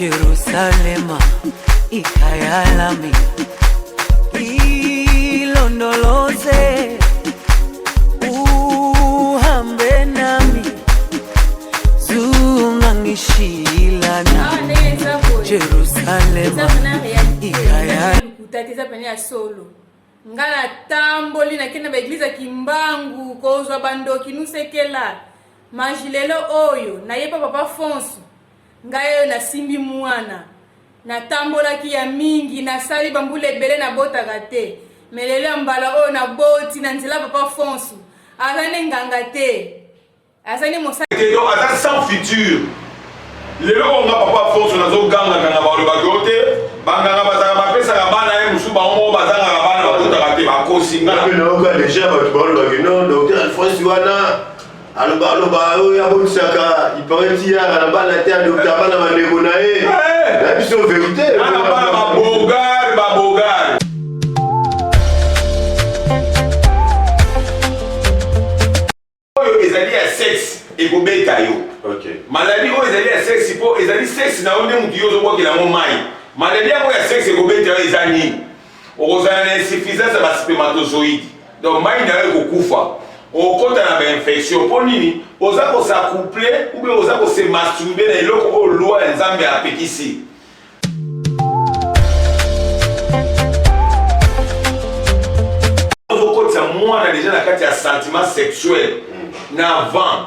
Jerusalema ikhaya lami ilondoloze uhambe nami zungangishilana Awa ndenge eza boye. Jerusalema Eza pena réalité. ikhaya Lokuta te eza pena ya solo. Nga natamboli nakende na ba eglise ya Kimbangu kozwa bandoki nusekela. Maji lelo oyo naye pa papa Fonsu. Ngai oyo nasimbi mwana. Natambolaki ya mingi, nasali bambula ebele nabotaka te. Mais lelo ya mbala oyo naboti na nzela papa Fonsu. Aza nde nganga te. Aza nde mosali. Te donc aza sans futur. Lelo oyo nga papa Afonso nazo ganga ganga balobaki yo te banganga bazalaka bapesaka bana ye mosusu bango moko bazangaka bana babotaka te bakosi nga. Nga mpe nayoka deja bato balobaki non docteur Alphonse wana aloba aloba oyo abotisaka iparait yaka na bana te adopta bana bandeko na ye eh! na biso verité na bana babogare babogare. Oyo ezali ya sexe ekobeta yo. Okay. Maladie oyo ezali ya sexe po ezali sexe na yo nde mutu yo ozobwakela yango mayi. Maladie yango ya sexe ekobeta yo eza nini? Okozala na insuffisance ya ba spermatozoïdes. Donc mayi na yo ekokufa. Okokota na ba infection po nini? Oza ko s'accoupler ou bien oza ko se masturber na eloko oyo loi ya Nzambe apekisi. Ozokotisa mwana deja na kati ya sentiment sexuel na avant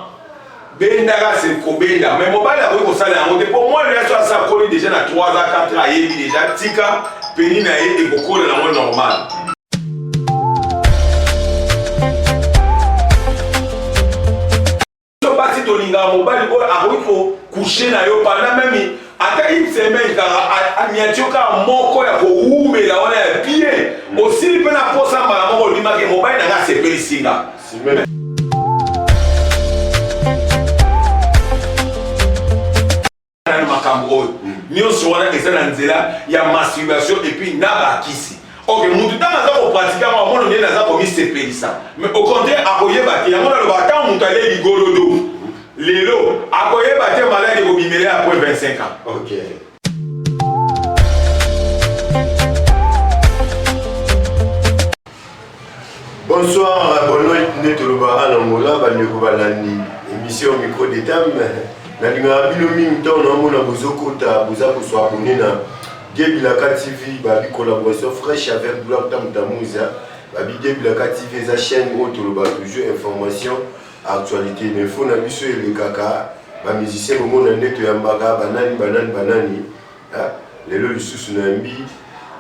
bendaka se kobenda mais mobali akoki kosala yango te mpo mwana nyonso asi akoli deja na 3 ans 4 ans ayebi deja tika peni na ye ekokola nango normal. Biso basi tolingaka mobali oyo akoki ko coucher na yo pendant meme ata une semaine kaka aniati yo kaka moko ya kowumela wana ya bien osili mpe na posa mbala moko olobimaki mobali na nga asepelisi nga. Nanu makambo oyo nionso wana eza na nzela ya masturbation et puis na ba kisi. Ok, mutu ntango aza ko pratiquer yango amono ndenge aza komisepelisa, mais au contraire akoyeba te. Yango naloba ntango mutu alie ligorodo lelo akoyeba te maladi ekobimela ye après 25 ans. Ok. Bonsoir, bonne nuit nde tolobaka na Angola bandeko balandi émission micro de dame nalingaka bino mingi ntango naomona bozokota boza koswa abonne na Gebilaka TV babi collaboration fraîche avec Gloire Tamu Tamuza babi Gebilaka TV eza chaîne oyo toloba toujours information actualité mais fo na biso elekaka ba musicien bomona nde toyambaka banani banani banani Ah, lelo lisusu nayambi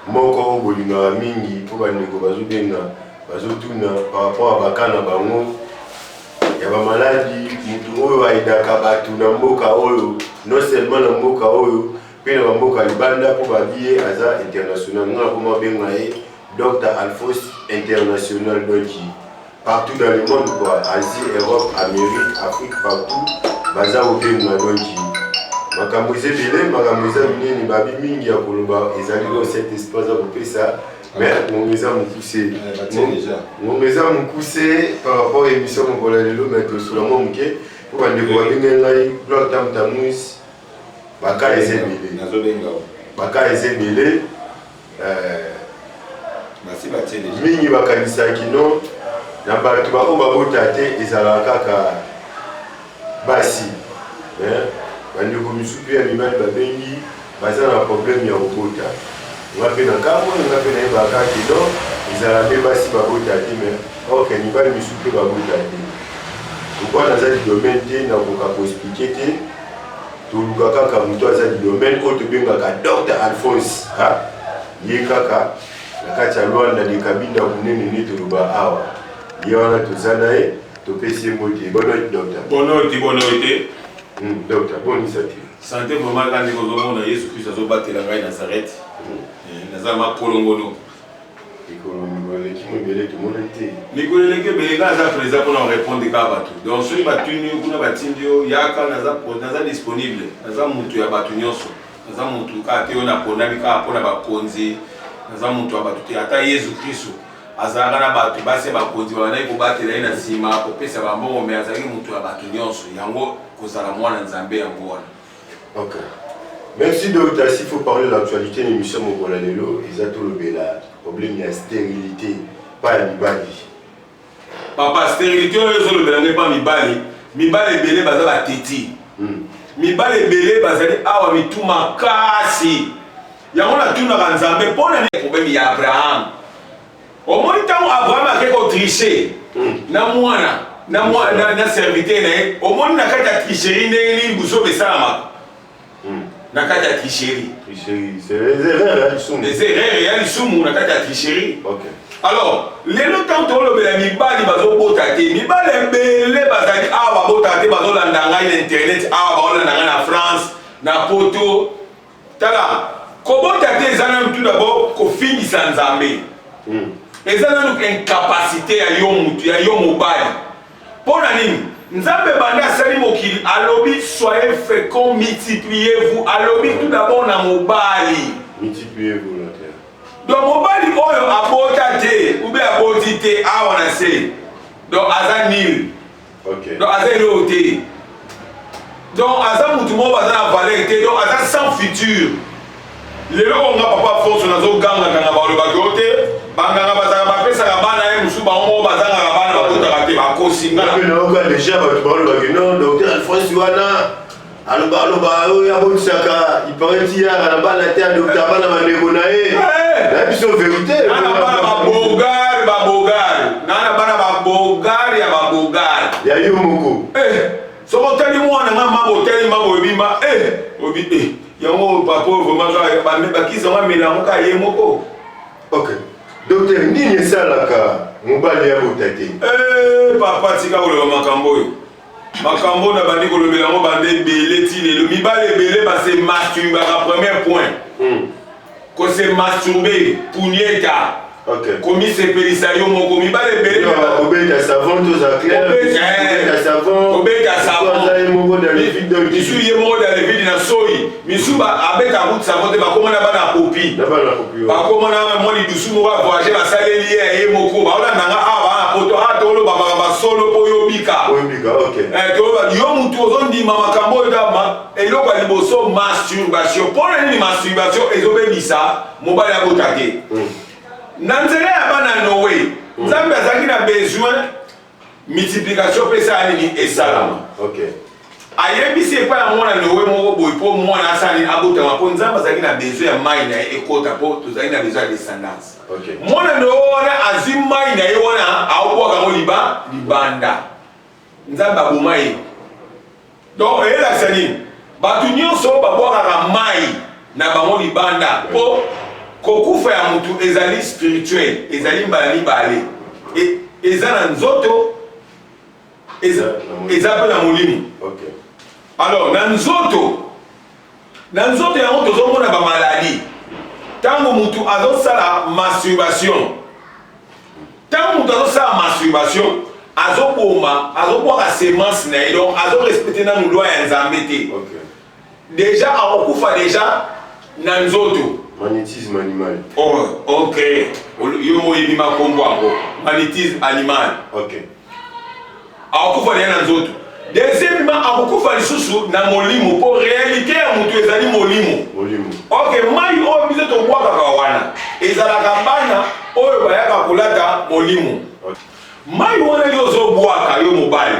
moko oyo bolingaka mingi mpo bandeko bazobenga bazotuna par rapport ya baka na bango ya bamaladi motu oyo aidaka bato na mboka oyo non seulement na mboka oyo mpe na bamboka libanda mpo babi ye aza international nga nakoma benga ye Dr Alphonse international donc partout dans le monde quoi Asie Europe Amérique Afrique partout baza kobenga donc makambo eza ebele makambo eza minene babi mingi ya koloba ezali oyo saint esprit aza kopesa mais ngonga eza mokuse ngonga eza mokuse par rapport ya émission mokolo ya lelo mais tosola mwa moke mpo bandeko babengeli ngai gloire tam tamus baka eza ebele baka eza ebele Eh, mingi bakanisaka kino na bato baoyo babota te ezalaka kaka basi eh, bandeko misusu mpe ya mibali babengi baza na problème ya kobota nga mpe na kamwe nga mpe nayebaka kino ezala nde basi babota te mais ok mibali misusu mpe babota te pourkui naza di domaine te nakoka koexplike te Toluka kaka moto aza du domaine oyo tobengaka Docteur Alphonse ha ye kaka na kati ya Luanda de Kabinda monene nde toloba awa ye wana toza na ye topesi ye mbote bonne nuit docteur. Bonne nuit, bonne nuit. Docteur boni santé? Santé vraiment kaka ndenge ozomona Yesu Christ azobatela ngai Nazareth. Naza makolongono. Mikolo mikolo eleki mo ebele tomonani te. Mikolo eleki ebele ngai naza présent mpona korepondre kaka bato donc soki batuni yo kuna batindi yo yaka naza, naza disponible naza motu ya bato nyonso naza motu kaka te oyo naponami kaka mpona bakonzi naza motu ya bato te ata yesu kristo azalaka na bato basi ya bakonzi babandaki kobatela ye na nsima kopesa bambongo me azalaki motu ya bato nyonso yango kozala mwana nzambe yango wana Ok. Merci docteur, s'il faut parler de l'actualité na émission mokolo ya lelo eza tolobela problème ya stérilité pa ya mibali. Papa, stérilité oyo ozolobela ngai pa mibali, mibali ebele baza bateti. Mibali ebele bazali awa mitu makasi. Yango natunaka Nzambe mpo na nini problème ya Abraham. Omoni ntango Abraham ake kotriche na mwana na mwana na serviteur na ye, omoni na kati ya tricherie ndenge nini buzoba esalamaka na kati ya tricherie. Tricherie, c'est les erreurs ya lisumu. Les erreurs ya lisumu na kati ya tricherie. Okay. Alors, lelo ntango tolobela mibali bazobota te, mibali ebele bazali awa babotaka te, bazolanda ngai na internet awa, baolanda ngai na France, na Poto. Tala, kobota te eza nanu tout d'abord kofingisa Nzambe. Eza nanu incapacité ya yo mutu, ya yo mobali. Mpo na nini? Nzambe banda asali mokili alobi soyez fécond, multipliez-vous. Alobi tout d'abord na mobali. Multipliez-vous la terre. Donc mobali oyo abota te ou bien aboti te awa na se. Donc aza nul. Okay. Donc aza eloko te. Donc aza mutu moko baza na valeur te. Donc aza sans futur. Lelo oyo nga papa Afonso nazogangaganga balobaki yo te, banganga bazalaka bapesaka bana ye mosusu bango moko bazangaka bana babotaka te, bakosi nga. Nga nayoka deja bato balobaki non docteur Alphonse wana aloba aloba oyo abotisaka ipare ti yaka na bana te adopta bana bandeko na ye na biso verité. Nga na bana babogare babogare, nga na bana babogare ya babogare ya yo moko. Soki otali mwana nga mabo otali mabo oyebi ma oyebi yango papa oyo vraiment kaka bakisi yango amela yango kaka ye moko. Ok docteur, nini esalaka mobali abota te? Papa tika koloba makambo oyo, makambo oyo nabandi kolobela yango banda ebele ti lelo. Mibali ebele base masturbaka, premier point. Kose masturbe, punyeta. Okay. Komisepelisa yo moko, mibali ebele kobeta savon, toza clair, kobeta savon, kobeta savon, aza ye moko dans le vide, donc misu ye moko dans le vide na soyi, misu abeta route savon te, bakoma na bana popi, na bana popi, bakoma na mwa lidusu moko ya voyage, basaleli ye ya ye moko, baolanda nga awa bana poto awa, toloba makambo solo mpo yobika. Oyobika, ok. Toloba yo mutu ozondima makambo oyo dama. Eloko ya liboso, masturbation. Mpo na nini masturbation ezobebisa mobali abota te? Na nzela ya bana Noe, Nzambe azalaki na besoin multiplication mpe esala nini? Esalama. Okay. Ayebisi epai ya mwana Noe moko boye mpo mwana asala nini? Abotama, mpo Nzambe azalaki na besoin ya mai na ye ekota, mpo tozalaki na besoin ya descendance. Okay. Mwana Noe wana azwi mai na ye wana aobwaka yango libanda, Nzambe aboma ye. Donc eyelakisa nini? Bato nyonso oyo babwakaka mai na bango libanda, mpo kokufa ya mutu ezali spirituel, ezali mbala mibale, eza na nzoto, eza mpe na molimo. Okay. Alors na nzoto, na nzoto yango tozomona ba maladie ntango mutu azosala masturbation. Ntango mutu azosala masturbation, azoboma, azobwaka semence na ye, donc azorespecte nanu loi ya Nzambe te. Okay. Deja akokufa deja na nzoto. Magnétisme animal. Oh, ok, yo oyebi makombo yango, magnétisme animal. Ok. Akokufa deja na nzoto. Deuxièmement, akokufa lisusu na molimo, mpo réalité ya motu ezali molimo. Molimo. Ok, mai oyo biso tobwakaka wana ezalaka bana oyo bayaka kolata molimo. Mai wana yo ozobwaka, yo mobali,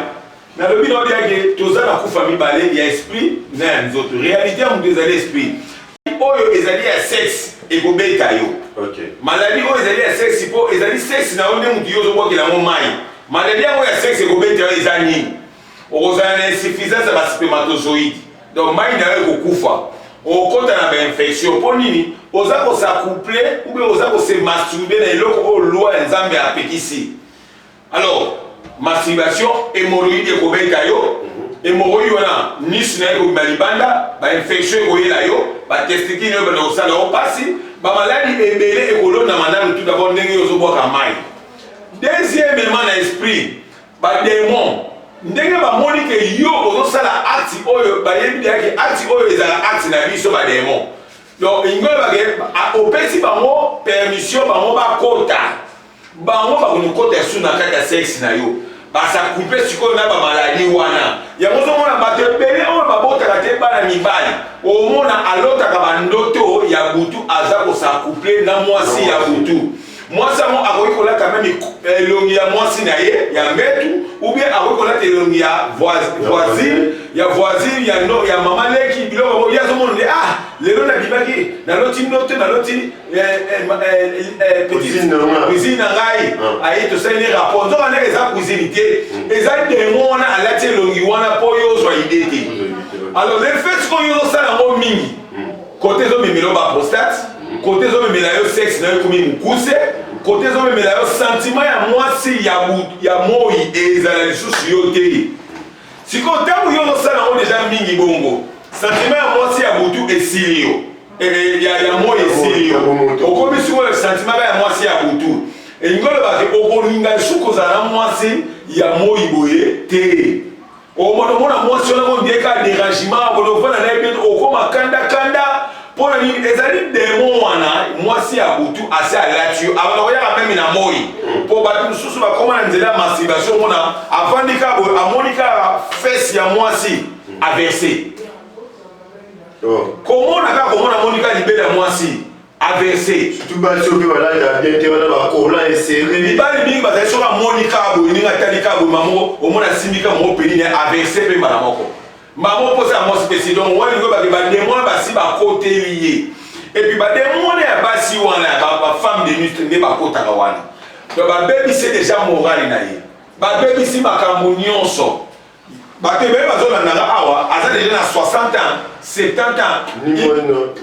nalobi na obiake toza na kufa mibale, ya esprit na ya nzoto. Réalité ya motu ezali esprit. Oyo ezali ya sexe ekobeta yo. Okay. Maladie oyo ezali ya sexe, mpo ezali sexe na yo nde motu yo ozobwakela yango mai. Maladie yango ya sexe ekobeta yo eza nini? Okozala na insuffisance ya baspermatozoïde, donc mai na yo ekokufa, okokota na bainfection. Mpo nini? Oza kosacouple ou bien oza kose masturbe na eloko oyo loi ya Nzambe apekisi. Alors masturbation, hémorroïde ekobeta yo. Hémorroïde wana nisi na ye ekobima libanda, bainfection ekoyela yo, batesticule na yo banda kosala yo mpasi, bamaladi ebele ekolonama nanu tout d'abord ndenge yo ozobwaka mai. Deuxièmement, na esprit, bademon ndenge bamoni ke yo ozosala acte oyo, bayebi deja ke acte oyo ezala acte na biso bademon. Donc elingi olobake opesi bango permission, bango bakota, bango bakonokota esu na kati ya sexe na yo, basacoupe sikoyo na bamaladi wana. Yango ozomona bato ebele oyo babotaka te bana mibali. Omona alotaka ba ndoto ya butu aza ko s'accoupler na mwasi ya butu. Mwasi yango akoki kolata meme elongi ya mwasi na ye ya mbetu ou bien akoki kolata elongi ya voisine ya voisine ya no ya mama leki biloko yango ye azomona nde ah lelo nabimaki naloti ndoto naloti eh, eh, eh, cuisine na ngai ah. aye tosali rapport nzoka nde eza cuisine te hmm. eza demo wana alati elongi wana mpo yo ozwa ide te alors le fait sikoyo yo ozosala yango mingi hmm. kote ezomemela yo baprostate hmm. kote ezomemela yo sexe na yo ekomi mokuse kote ezomemela yo sentiment ya mwasi ya moi ezala lisusu yo te Sikoyo tango yo ozosala yango deja mingi bongo sentiment ya mwasi ya butu esili yo eh, eh, ya, ya moi esili yo okomi sikoyo sentiment ya mwasi ya butu elingi oloba ke okolinga lisusu kozala na mwasi ya moi boye te omona omona mwasi wana ngo ndie ka derangement bolofana na ye mpe okoma kanda kanda mpo na nini ezali demon wana mwasi ya butu asi alati yo abanda koyaka meme na moi mpo bato mosusu bakoma na nzela ya masturbation omona avandi kaka boye amoni kaka fese ya mwasi averse oh. Komona kaka komona amoni kaka libele ya mwasi averse. Surtout basi oyo mpe balataka bien te wana bakola esere. Mibali mingi bazali soki amoni kaka boye ndenge atali kaka boye mamo omona asimbi kaka moko peni na averse mpe mbala moko. Maman posa ya mwasi pesi donc wana lingo bake ba demon basi bakoteli ye et puis ba demon wana ya basi wana ba, ba femme de nuit nde bakotaka wana donc babebisi déjà morale na ye babebisi makambo nyonso bato ebele bazolanda nga awa aza deja na 60 ans 70 ans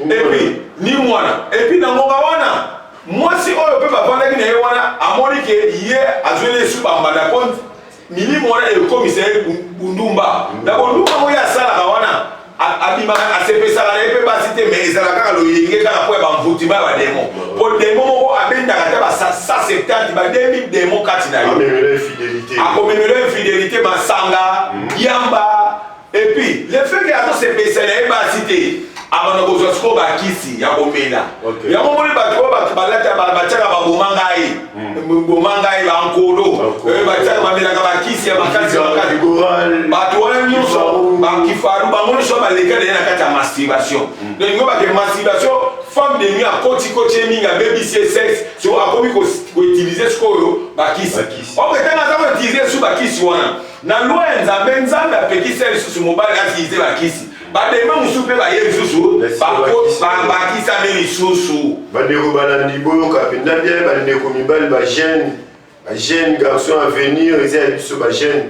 et puis ni mwana et puis na ngonga wana mwasi oyo mpe bavandaki na ye wana amoni ke ye azweli esu bambanda mpo Milimo wana ekokomisa ye bundumba. Na bondumba yango ye asalaka wana, abimaka asepesaka na ye mpe basi te, mais ezalaka kaka loyenge kaka mpo ya bamvutima ya bademo. Mpo demo moko abendaka ata ba 170 ba 2000 demo kati na yo. Akomemela infidelité, masanga, diamba. Et puis, le fait que azosepelisa na ye basi te, abanda kozwa sikoyo bakisi ya komela. Yango omoni bato oyo bato balata batiaka baboma ngai, hmm. boma ngai bankolo, eh, batiaka bamelaka bakisi ya makasi makasi. Bato wana nyonso bakifaru bango nyonso baleka na ye na kati ya masturbation. Hmm. Donc ngo bake masturbation femme de nuit akoti koti ye mingi abebisi ye sexe, sikoyo akomi koutilize sikoyo bakisi. Ok, ntango aza koutilize su bakisi wana Na loi ya Nzambe, Nzambe apekisa lisusu mobali atilize bakisi. Bademo mosusu mpe baye lisusu babakisami lisusu. Bandeko balandi boyoka mpenza bien, bandeko mibali ba jeune, ba jeune garçon avenir eza ya biso ba jeune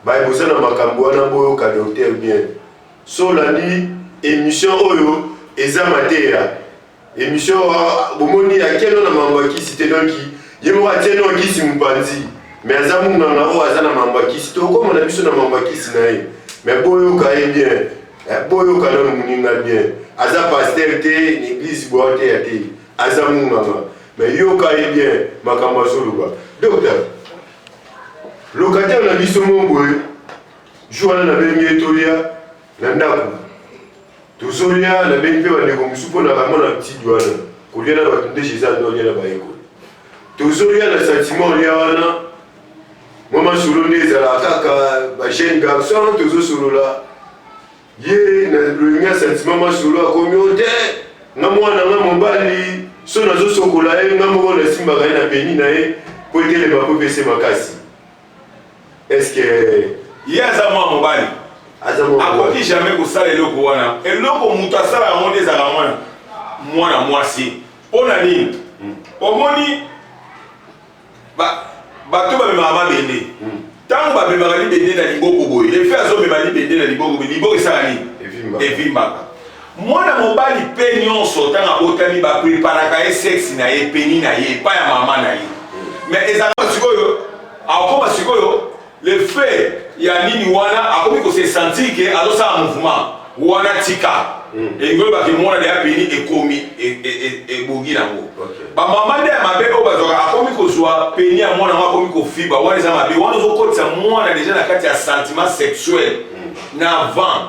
baye boza na makambo wana boyoka docteur bien. So olandi émission oyo eza mateya Emission bomoni atie no na mambo ya kisi te donc ye moko atie no kisi mopanzi mais aza munganga oyo aza na mambo ya kisi tokokoma na biso na mambo ya kisi na ye mais boyoka ye bien eh, boyoka nano moninga bien aza pasteur te na eglise boa te ya te aza munganga mais yoka ye bien makambo azoloba docteur locataire na biso mo boye jour wana nabengi ye tolia na ndako Tozolia, nabengi mpe bandeko mosusu mpo na mwa na ntidi wana kolia na bato nde Jesus ando alia na bayekoli. Tozolia na sentiment olia wana mwa masolo nde ezalaka kaka ba jeune garçon tozosolola ye na lolingi ya sentiment masolo akomi o te nga mwana nga mobali so nazosokola ye nga moko nasimbaka ye na peni na ye mpo etelema mpo epese makasi. Est-ce que ye aza mwana mobali akoki jamais kosala eloko wana eloko moto asala yango nde ezalaka mwana mwana mwasi mpo na nini hmm. Omoni bato bamemaka mabende ntango hmm. Bamemaka libende na liboko boye lefe azomema libende na liboko boye liboko esala nini evimbaka mwana mobali mpe nyonso ntango abotami bapreparaka ye sexe na ye peni na ye epai ya mama na ye hmm. Mais ezalaka sikoyo akoma sikoyo le fait ya nini wana akomi ko se sentir ke azosala mouvement wana tika hmm. Elingi oyeba ke mwana deya peni ekomi e, e, e, ebongi nango bamama nde ya mabe oyo bazwaka akomi kozwa peni ya mwana yango akomi kofiba wana eza mabe wana ozokotisa mwana deja na kati ya sentiment sexuel hmm. Na avant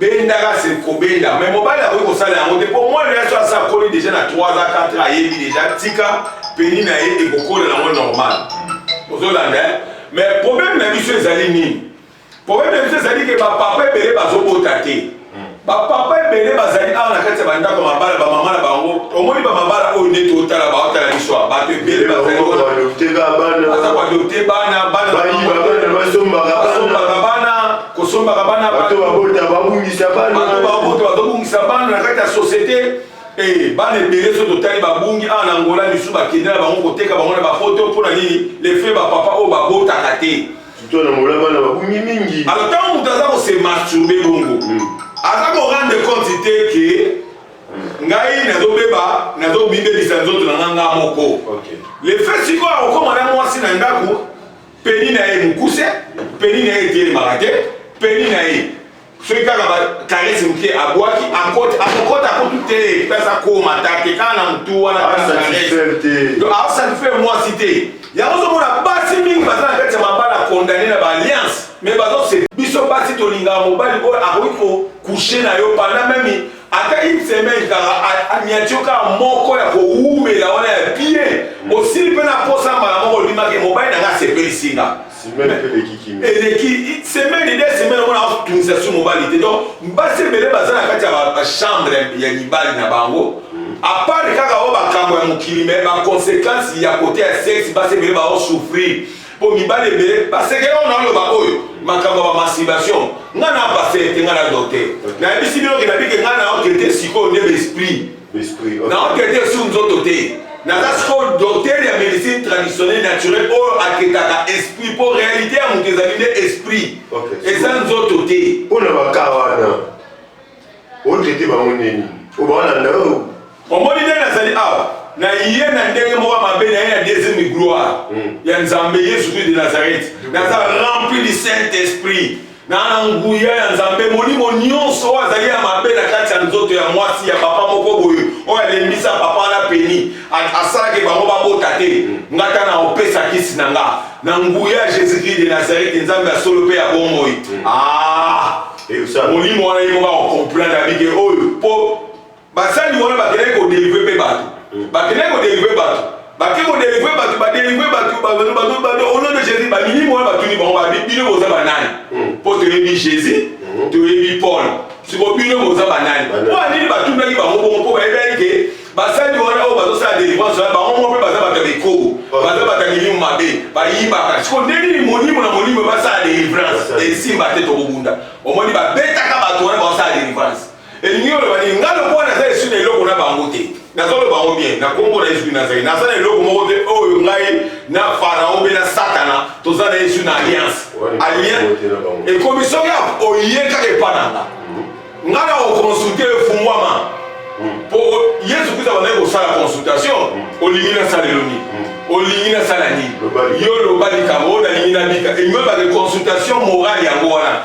bendaka se kobenda mais mobali akoki kosala yango te mpo mwana ya so asa akoli deja na 3 ans 4 ans ayebi deja tika peni na ye ekokola nango normal ozolanda eh? Mais problème na biso ezali nini? Problème na biso ezali ke bapapa ebele bazobota te hmm. Bapapa ebele bazali awa na kati ya bandako mabala, bamama na bango. Omoni bamabala oyo nde totala, baotala biso awa, bato ebele bazali baza koadopter bana, bana basombaka bana, kosombaka bana. Bato babota babungisa bana. Bato babota bazobungisa bana na kati ya société. Bana ebele so totali babungi awa na Angola, misusu bakende na bango koteka bango na bafoto. Mpo na nini? Lefe bapapa oyo babotaka te. Surtout na Angola, bana babungi mingi. Alors, ntango moto aza kose masturber bongo, aza korendre compte te ke ngai nazobeba, nazobibelisa nzoto na nga nga moko. Le fait sikoyo akokóma na mwasi na ndako, pénis na ye mokuse, pénis na ye etelemaka te, pénis na ye soki kaka bacaresses moke abwaki, akokota akotu te, place akoma ta te, kaka na motu wana. Aosatisfaire mwasi te. Yango ozomona basi mingi baza na kati ya mabala condamné na baalliance, mais bazose. Biso basi tolingaka mobali oyo akoki kocoucher na yo pendant même ata une semaine, kaka aniati yo kaka moko ya kowumela wana ya bien, osili mpe na posa mbala moko, olobimaki mobali na nga asepelisi nga. Eleki semaine, 2 semaines, omona otungisa su mobali te. Donc basi ebele baza na kati ya bachambre ya mibali na bango, à part kaka oyo bakambo ya mokili, mais baconséquence ya côté ya sexe, basi ebele baosouffrir mpo mibali ebele basekele. Oyo naoloba oyo makambo ya bamasturbation, nga na pasteur te, nga na docteur. Nayebisi bino ke nabike nga na otraiter sikoyo nde baesprit, naotraiter su nzoto te. Naza sikoyo docteur ya médecine traditionnelle naturelle oyo atraitaka esprit, mpo réalité ya moto ezali nde esprit, eza nzoto te. Mpona baka wana, otraiter bango ndeni o balanda oyo? Omoni nde nazali awa na ye na ndenge moko mabe na ye na deuxième gloire ya Nzambe Yesu Christ de Nazareth. Naza rempli du Saint Esprit na nguya ya Nzambe. Molimo nyonso oyo azali ya mabe na kati ya nzoto ya mwasi ya papa moko boye oyo alembisa papa wana pénis, asalaki bango babota te, nga ta na opesa kisi na nga na nguya ya Jésus Christ de Nazareth, Nzambe ya solo mpe ya bomoi. Ah, molimo wana ye moko akocomprendre abike oyo, mpo basali wana bakendaki kodélivrer mpe bato, bakendaki kodélivrer bato, bake kodélivrer bato, badélivrer bato au nom de Jésus. Bamilimo wana batuni bango, babi: "Bino boza banani? Mpo toyebi Jésus, toyebi Paul, siko bino boza banani?" Mpo anini batunaki bango bongo? Mpo bayebaki ke basali wana oyo bazosala délivrance wana, bango moko mpe baza bato ya bikobo, baza bato ya milimo mabe, bayibaka. Siko nde nini molimo na molimo basala délivrance esimba te, tokobunda. Omoni babetaka bato wana bazosala délivrance. Elingi oloba nini? Nga lokola naza esu na eloko na bango te, nazoloba bango bien na nkombo na Yesu Nazali. Naza na eloko moko te oyo ngai na Farao mpe na Satana toza na Yesu na alliance. Alliance ekomi soki oye kaka epa na nga, nga na koconsulter, efungwama. Mpo Yesu Kristo abandaki kosala consultation: "Olingi nasala nini? Olingi nasala nini? Yo loba likambo oyo nalingi nabika." Elingi oyebake consultation morale yango wana,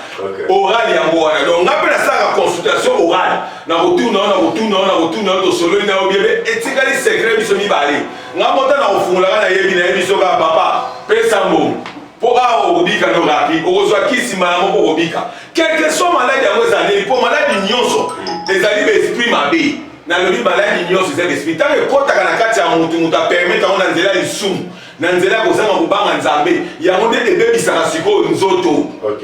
orale yango wana. Donc nga mpe nasalaka consultation orale, nakotuna yo, nakotuna yo, nakotuna yo, tosololi na yo biebe, etikali secret biso mibale. Nga mota na kofungolaka, nayebi, nayebi so kaka: "Papa, pesa mbongo mpo awa okobika no rapide, okozwa kisi mbala moko, okobika." Quelque soit maladie yango ezali nini, mpo maladie nyonso ezali baesprit mabe. Nalobi maladie nyonso eza baesprit. Ntango ekɔtaka na kati ya motu, moto apermettre yango na nzela ya lisumu, na nzela ya kozanga kobanga Nzambe, yango nde ebebisaka sikoyo nzoto.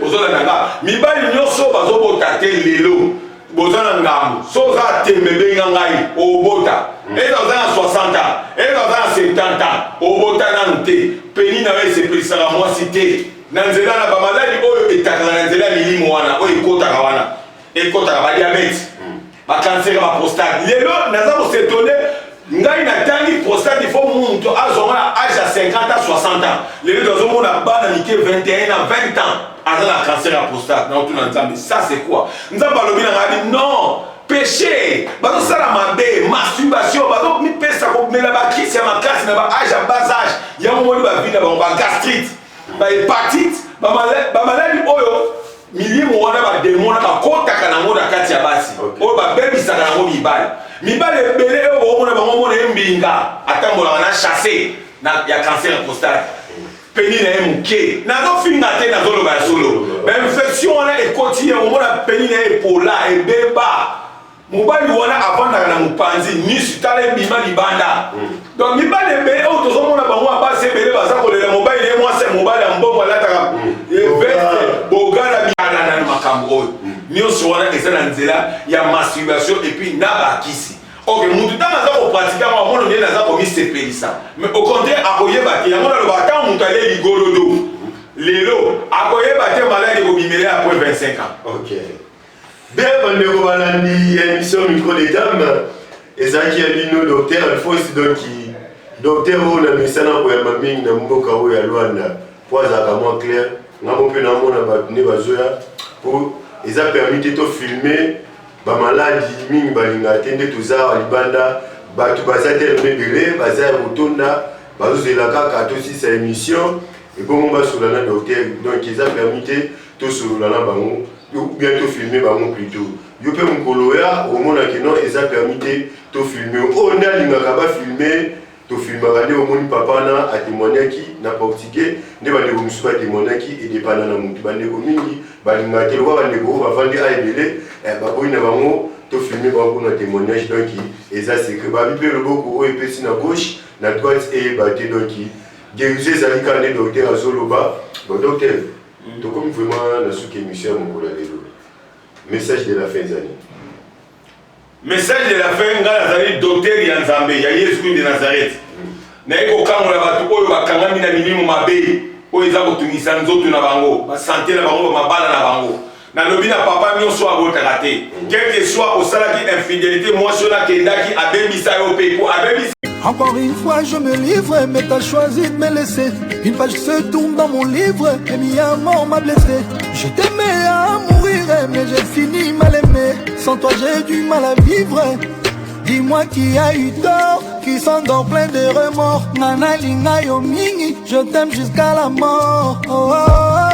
Ozolanda nga? Mibali nyonso bazobota te lelo, boza na ngambo. So oza tembe, ebenga ngai, obota. Eza oza na 60 ans, eza oza na 70 ans, obota nanu te, pénis na yo esepelisaka mwasi te, na nzela na bamaladi oyo etakaka na nzela ya milimo wana oyo ekotaka wana, ekotaka badiabète, bacancer ya baprostate. Lelo naza kos'étonner, ngai natangi prostate, il faut moto azwanga na âge ya 50 ans, 60 ans. Lelo tozomona bana mike, 21 ans, 20 ans, aza na cancer ya prostate. Naotuna Nzambe: "Ça c'est quoi?" Nzambe alobi na ngai: "Non, péché, bazosala mabe, masturbation, bazomipesa komela bakisi ya makasi na baâge ya bas âge." Yango moni bavi na bango bagastrite, bahépatite, bamaladi oyo milimo wana, badémon wana bakotaka nango na kati ya basi oyo babebisaka nango mibali. Mibali ebele oyo boomona bango, mona ye mbinga, atambolaka na chasse ya cancer ya prostate, pénis na ye moke. Nazofinga te, nazoloba ya solo. Bainfection wana ekoti ye, omona pénis na ye epola, ebeba. Mobali wana avandaka na mopanzi nisu, tala ebima libanda. Donc mibali ebele oyo tozomona bango ya basi ebele baza kolela mobali na ye, mwasi, mobali ya mbongo, alataka veste bogana, bialana na makambo oyo. Nyonso wana eza na nzela ya masturbation et puis na bakisi. Ok, mutu ntango aza kopratike yango amono ndenge aza komisepelisa, mais au contraire akoyeba te. Yango naloba, ntango moto alie ligorodo lelo, akoyeba te maladi ekobimela après 25 ans. Ok, bien. Bandeko balandi ya émission Micro de Dame, ezalaki ya bino docteur Alphonse. Donc docteur oyo na mesana koyamba mingi na mboka oyo ya Lwanda, mpo azalaka mwa clair. Ngambo mpe naomona bato nde bazoya mpo eza permis te tofilme bamaladi mingi, balingaka te. Nde toza awa libanda, bato baza telema ebele, baza ya kotonda, bazozela kaka tosisa émission ebongo basola na docteur. Donc eza permis te tosolola na bango ou bien tofilme bango plutôt. Yo mpe mokolo ya omonaki non, eza permis te tofilme. Oyo nde alingaka bafilme, tofilmaka. Nde omoni papa na atémoignaki na portugais, nde bandeko mosusu batémoignaki, edépenda na motu. Bandeko mingi balingaka te, lokwa bandeko oyo bavandi a ebele baboyi na bango tofilme bango mpona témoignage. Donc eza secret. Babi mpe loboko oyo epesi na gauche, na droite eyeba te. Donc guérison ezali kaka nde docteur azoloba. Bon, docteur, tokomi vraiment na suki émission ya mokolo ya lelo. Message de la fin ezali? Message de la fin, ngai nazali docteur ya Nzambe ya Yesu Kristo de Nazareth. Naye kokangola bato oyo bakangami na milimo mabe oyo eza kotungisa nzoto na bango, basanté na bango, bamabala na bango. Nalobi na papa nyonso abotaka te, quel que soit osalaki infidélité, mwasi oyo nakendaki abebisa yo mpe po abebisa. Encore une fois, je me livre, mais t'as choisi de me laisser. Une page se tourne dans mon livre, et mi amour m'a blessé. Je t'aimais à mourir, mais j'ai fini mal aimé. Sans toi, j'ai du mal à vivre. Dis-moi qui a eu tort, qui s'endort plein de remords. Nana linga yo mingi, je t'aime jusqu'à la mort. Oh.